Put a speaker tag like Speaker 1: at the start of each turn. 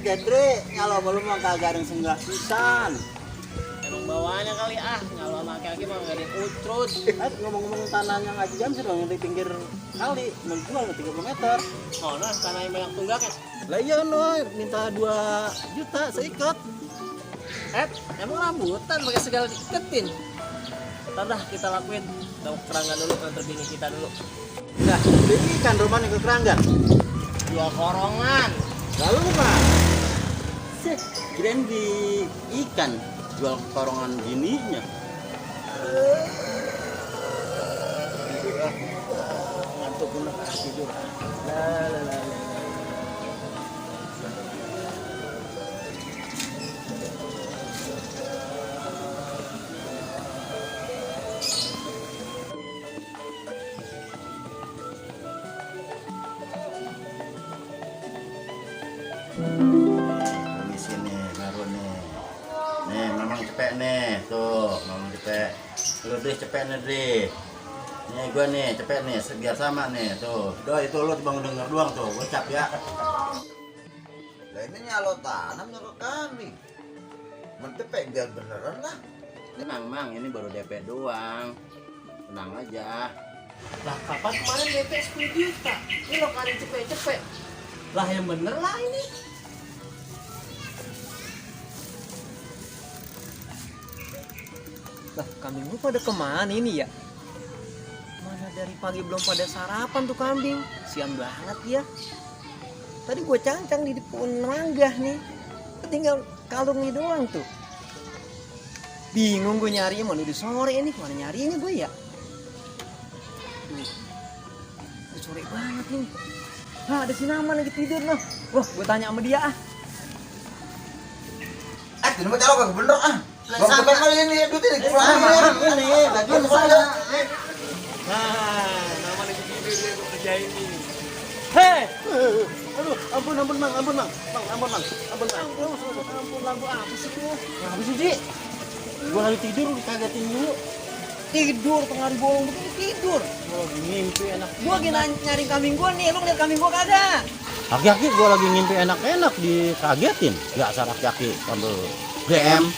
Speaker 1: Dedre, nyalo belum mah kagak ada yang senggah pisan.
Speaker 2: Emang bawaannya kali nyalo sama aki-aki mah gak ada yang utrut.
Speaker 1: Ngomong-ngomong tanahnya ngaji jam sih dong yang di pinggir kali, mau jual 30 meter.
Speaker 2: Oh nah, tanah yang banyak tunggaknya.
Speaker 1: Lah iya no, minta 2 juta seikat.
Speaker 2: Emang rambutan pakai segala diketin. Ntar dah kita lakuin. Kita keranggan dulu ke bini kita dulu.
Speaker 1: Nah, beli ikan rumah nih ke keranggan.
Speaker 2: Jual korongan.
Speaker 1: Lalu mah, kirain di ikan jual korongan gininya. Ngantuk bener tidur. La. Permisi nih, baru nih. Nih, memang cepet nih. Tuh, memang cepet. Lu deh cepet nih, deh. Nih gua nih, cepet nih, biar sama nih. Tuh. Doh, itu lu cuma denger doang tuh. Gocap ya.
Speaker 3: Lah ini nyalo tanam nyalo kambing. Mentepek biar beneran lah.
Speaker 1: Tenang, Mang, ini baru DP doang. Tenang aja.
Speaker 2: Lah kapan kemarin DP 10 juta? Ini lo kali cepet-cepet. Lah yang bener lah ini.
Speaker 4: Lah kambing lu pada kemana ini ya? Mana dari pagi belum pada sarapan tuh kambing. Sian banget ya. Tadi gue cancang di pohon mangga nih. Tinggal kalung nih doang tuh. Bingung gue nyarinya, mau udah sore ini. Mana nyarinya gue ya? Duh, udah sore banget nih. Nah, ada si Naman lagi tidur noh. Wah, gue tanya sama dia ah.
Speaker 3: Ini mah nyalo kagak bener ah. Bang temen kali ini duit ini pulang
Speaker 1: Ini, lagi sana.
Speaker 2: Nah, nama lagi tidur dia untuk kerja ini.
Speaker 4: Hei!
Speaker 1: Aduh, ampun Mang, ampun Mang. Ampun
Speaker 4: Lagu apa sih lu?
Speaker 1: Apa sih, Ji? Gua lagi tidur dikagetin mulu.
Speaker 4: Tidur tengah hari bolong begini tidur.
Speaker 1: Gua lagi ngimpi enak.
Speaker 4: Gua lagi nyari kambing gua nih, lu ngeliat kambing gua kagak?
Speaker 1: Aki-aki gua lagi ngimpi enak-enak dikagetin. Biasa aki-aki sambil DM.